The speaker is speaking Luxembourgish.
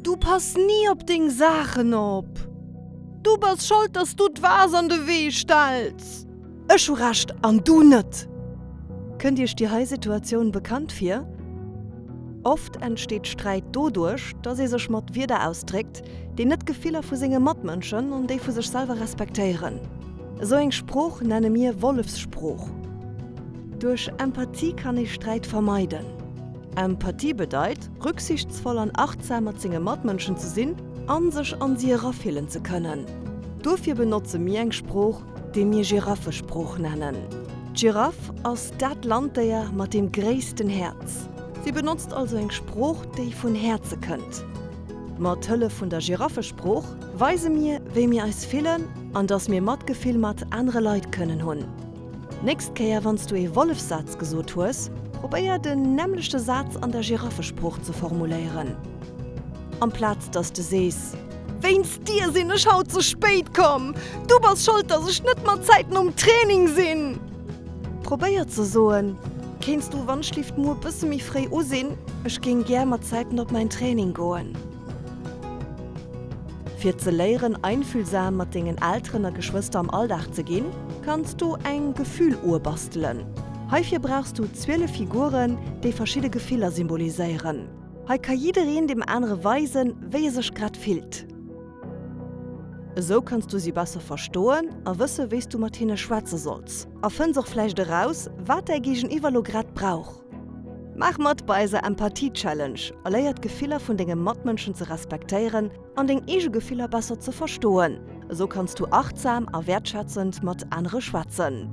Du pass ni op deng Saachen op! Du bass schold, dass du d'Vas an de Wee stells! Ech hu Recht an du net! Kënnt Iech déi hei Situatioun bekannt vir? Oft entsteet Sträit doduerch, dass ee sech mat Wierder ausdréckt, déi net d'Gefiller vu senge Matmënschen an déi vu sech selwer respektéieren. Esou eng Sprooch nenne mir Wollefssprooch. Duerch Empathie kann ee Sträit vermeiden. Empathie bedeit, rücksichtsvoll an achtsam mat senge Matmënschen ze sinn a sech an si erafillen ze kënnen. Dofir benotze mir eng Sprooch, déi mir Giraffesprooch nennen. D'Giraff ass dat Landdéier mat deem gréissten Häerz. Si benotzt also eng Sprooch, déi vun Häerze kënnt. Mat Hëllef vun der Giraffesprooch weise mir, wéi mir eis fillen an dass mir Matgefill mat anere Leit kënnen hunn. D'nächst Kéier wann s du ee Wollefssaz gesot hues, probéier den nämmlechte Saz an der Giraffesprooch ze formuléieren. Amplaz dass de sees, Wéinst dir sinn ech haut ze spéit komm! Du bass schold, dass ech net mat Zäiten um Training sinn! Probéier ze soen, Kéints du wannschlift muer bësse méi fréi u sinn? Ech géing gär mat Zäiten op mäin Training goen. Fir ze léieren einfühlsam mat dengen Elteren a Geschwëster am Alldag ze ginn, kanns du eng Gefühluhr bastelen. Heifir brauchs du 12 Figuren, déi verschidde Gefiller symboliséieren. Hei ka jiddereen deem anere weisen, wéi e sech grad fillt. Esou kanns du si besser verstoen a wësse wéi s du mat hinne schwätze solls. A fënns och vläicht eraus, wat däi Géigeniwwer lo grad brauch. Maach mat bei eiser Empathie Challenge a léier d'Gefiller vun denge Matmënschen ze respektéieren an deng eege Gefiller besser ze verstoen. Esou kanns du achtsam a wäertschätzend mat anere schwätzen.